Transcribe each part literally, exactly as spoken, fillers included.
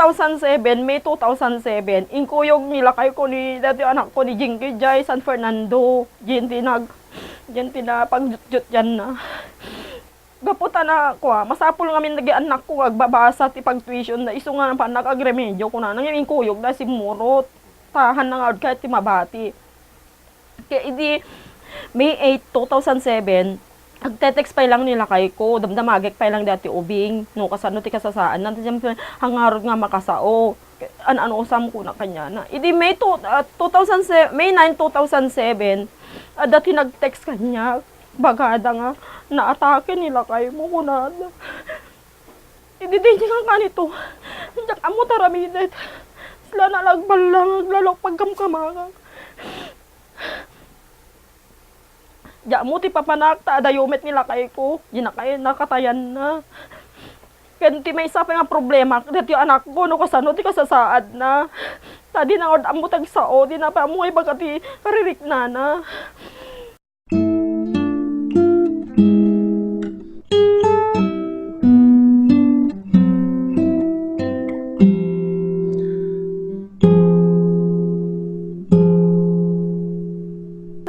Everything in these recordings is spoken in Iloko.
Two thousand seven, May two thousand seven, inkuyog ni lakayko ni, daytoy anakko ni Jinky Jai San Fernando. Diyan ti nag-, diyan ti napagjutyutyan na. Gapu ta na, kua, masapul ngamin dagiti annakko nga agbabasa ti pag-tuition da, isu nga napan nakagremedyo, kunana, ngem inkuyog da simmurot. Tahan na nga kayat ti mabati. Ket idi May eight, two thousand seven, agte-text pay lang ni lakayko, damdamagek pay lang daytoy ubing, no kasano ti kasasaadna, hangarod nga makasao. An-anusam kuna kaniana. Idi May two, ah, two thousand seven, May nine, two thousand seven, adda ti nag-text kaniak, bagada nga naatake ni lakaymo, kunada. Idi daydi nga kanito, diak ammo ti aramidek. Sila na la agballang, aglalok pagkamkamangak. Diak ammo ti papanak, ta adayo met ni lakayko. Di na kay nakatayanna. Ken ti maysa pay nga problema, daytoy anakko, no kasano ti kasasaadna. Ta di na ammo ti agsao, di na pay ammo nga ibaga ti kaririknana.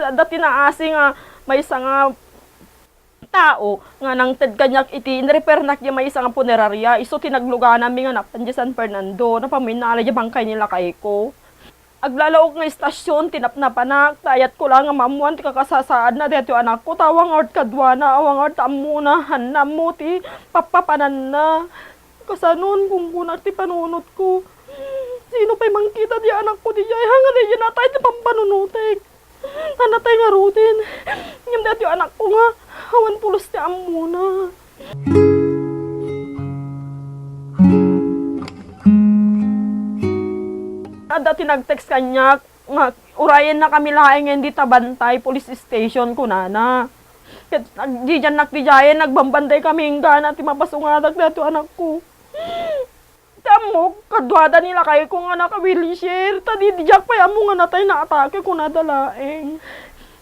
Adda ti naasi nga maysa nga tao nga nangted kaniak iti inrefernak diay maysa nga punerarya, isu ti naglugananmi nga napan diay San Fernando, napanmi innala diay bangkay ni lakayko. Aglalaok nga istasyon ti napnapanak, ta ayatko la nga maammoan ti kakasasaadna daytoy anakko, ta awan nga ket kaduana, awan nga ket ammona, hanna ammo ti pappapananna. Kasanon, kunkunak ti panunotko. Sino pay mangkita diay anakko diay, haan nga daydiay natay ti pampanunotek. Ta natay ngaruden. Ngem daytoy anakko nga awan pulos ti ammona. Adda ti nag-text kaniak nga urayennakami laeng dita Bantay Police Station, kunana. Ket nagdidiannak didiayen, nagbambandaykami inggana ti mapasungadak daytoy anakko. Ti ammok, kaduada ni lakayko nga naka-wheelchair, ta di, diak pay ammo nga natay naatake, kunada laeng.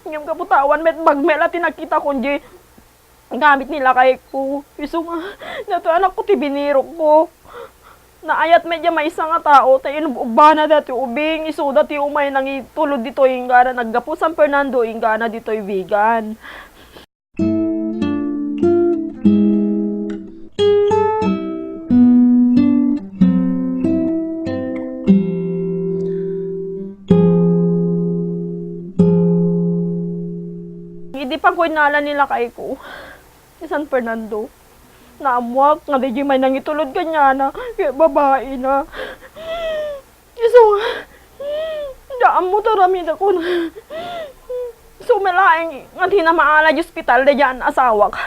Ngem gapu ta awan met bag met la ti nakitakon diay gamit ni lakayko. Isu nga, daytoy anakko ti binirokko. Naayat met diay maysa nga tao, ta inub-ubbana daytoy ubing, isuda ti umay nangitulod ditoy inggana naggapu San Fernando, inggana ditoy Vigan. Idi pagkuinnalan ni lakayko ti San Fernando, naammoak nga daydiay may nangitulod kaniana, ket babaina. Isu nga, diak ammo ti aramidakon. Isu met laeng nga dina maala idiay ospital daydiay asawak.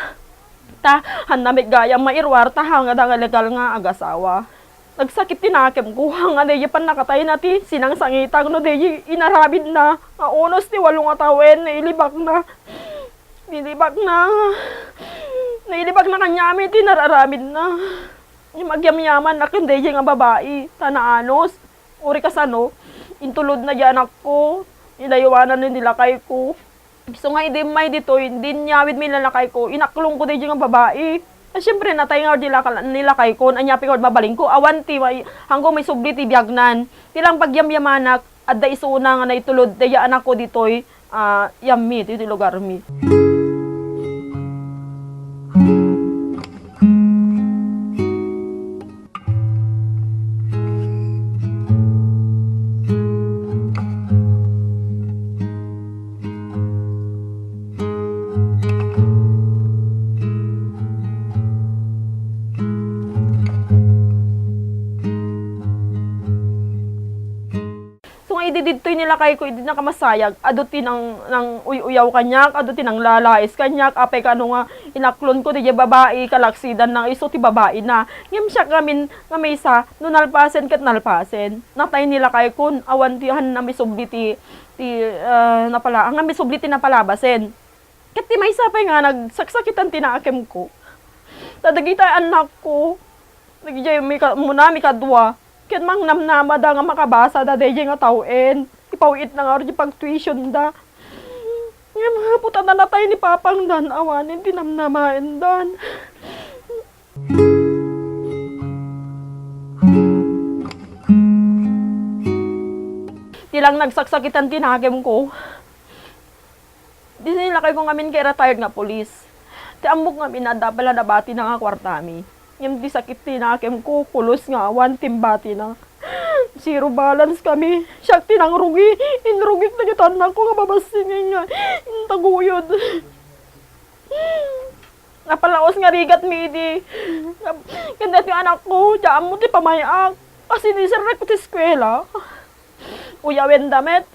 Ta, hanna met gayam mairuar ta haan nga adda nga legal nga agasawa. Nagsakit ti nakemko, haan nga daydiay pannakatayna ti sinangsangitak no daydiay inaramidna. Nga unos ti walo nga tawen, nailibakna. Nilibakna. Nailibakna kaniami ti nararamidna. Ngem agyamyamannak ken daydiay nga babai, ta naanos. Uray kasano, intulodna diay anakko, inaywanan ni lakayko. Isu nga idi immay ditoy, idi inyawidmi ni lakayko, inaklongko daydiay nga babai. A, siempre, natay nga di laka-, ni lakayko, ania pay nga mabalinko, awan ti may, haanko maisubli ti biagnan. Ti lang pagyamyamanak, adda isuna nga naitulod daydiay anakko ditoy, ah, yammi, ditoy lugarmi. So nga idi didtoy ni lakayko, idi nakamasayag, adu ti nang, nanguy-uyaw kaniak, adu ti nanglalais kaniak, apay kano nga inaklonko diay babai, kalaksidanna nga isu ti babaina. Ngem siak ngamin nga maysa, no nalpasen ket nalpasen. Natay ni lakaykon, awan ti hanna maisubli ti, ti, ah, napala-, nga maisubli ti napalabasen. Ket ti maysa pay nga nagsaksakitan ti nakemko. Ta dagiti annakko, dagiti mika-, muna, mikadua, ket mangnamnamada nga makabasada daydiay nga tawen. Ipaw-itna ngarud ti pag-tuitionda. Ngem gapu ta natay ni papangdan, awanen ti namnamaendan. Ang nagsaksakitan ti nakemko, di nilakayko ngamin kay retired nga pulis. Ti ammok ngamin, adda pay la nabatina nga kuartami. Ngem ti sakit ti nakemko, pulos nga awan ti imbatina. Zero balance kami. Siak ti nangrugi. Inrugik dagiti annakko nga babassingen nga intaguyod. Napalaos nga rigatmi idi. Ken daytoy anakko, diak ammo ti pamay-ak. Kas idi inserrekko ti eskuela, uyawenda met.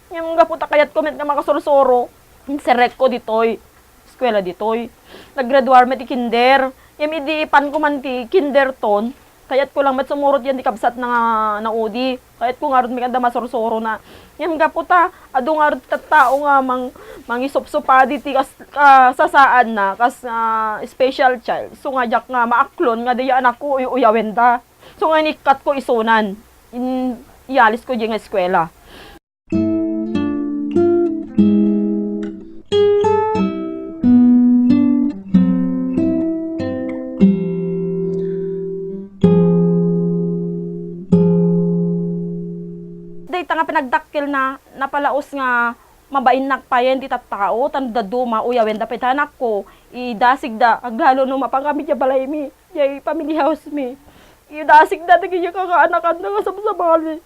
Ngem gapu ta kayatko met nga makasursuro, inserrekko ditoy eskuela ditoy. Naggraduar met ti kinder. Ngem idi ipanko man ti kinderton, kayatko lang met sumurot diay kabsatna nga naudi. Kayatko ngarud met nga adda masursurona. Ngem gapu ta adu ngarud ti tattao nga mang-, mangisupsupadi ti kas-, kasasaadna kas, ah, special child. So nga diak nga maaklon nga diay anakko uy-uyawenda. So nga inikkatko isunan. In-, iyalisko diay nga eskuela. Dayta nga pinagdakkelna, napalaos nga mabainnak payen ti tattao, ta no dadduma, uyawenda pay ti anakko, idasigda, aglalo no mapan kami diay balaymi, diay family house mi. Idasigda dagiti kakaanakanda nga sabsabali.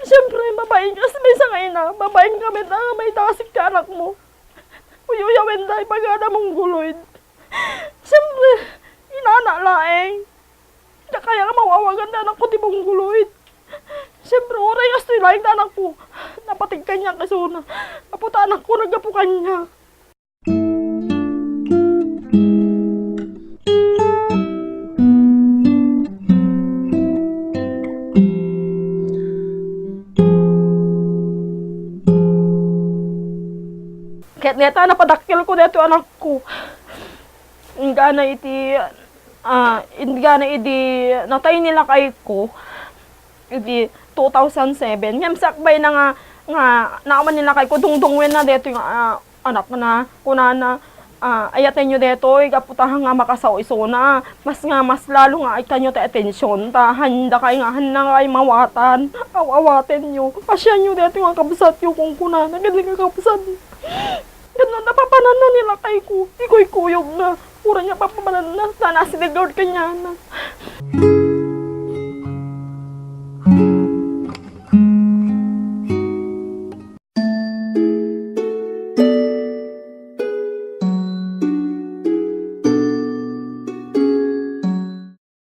Siyempre, mabain kas maysa nga ina, mabain ka met nga maidasig ti anakmo. Uy-uyawenda, ipagana mongoloid. Siyempre, inana laeng. Diak kaya nga mawawagan ti anakko ti mongoloid. Siyempre, uray kastoy laeng ti anakko, napateg kaniak isuna. Gapu ta anakko, naggapu kaniak. Ket dayta, napadakkelko daytoy anakko. Inggana iti, ah, inggana idi natay ni lakayko, idi two thousand seven. Ngem sakbayna nga, nga naaman ni lakayko, dungdungngoenna daytoy nga, ah, anakna. Kunana, ah, "Ayatenyo daytoy, gapu ta nga makasao isuna. Mas nga, mas lalo nga ikkanyo ti atension, ta haan dakay nga, haan dakay mawatan. Aw-awatenyo. Pasianyo daytoy nga kabsatyo," kunkunana. Ket ni kakabsat, ket no napapananna ni lakayko, ikuykuyogna. Uray nga papapananna, ta nasiligawd kaniana.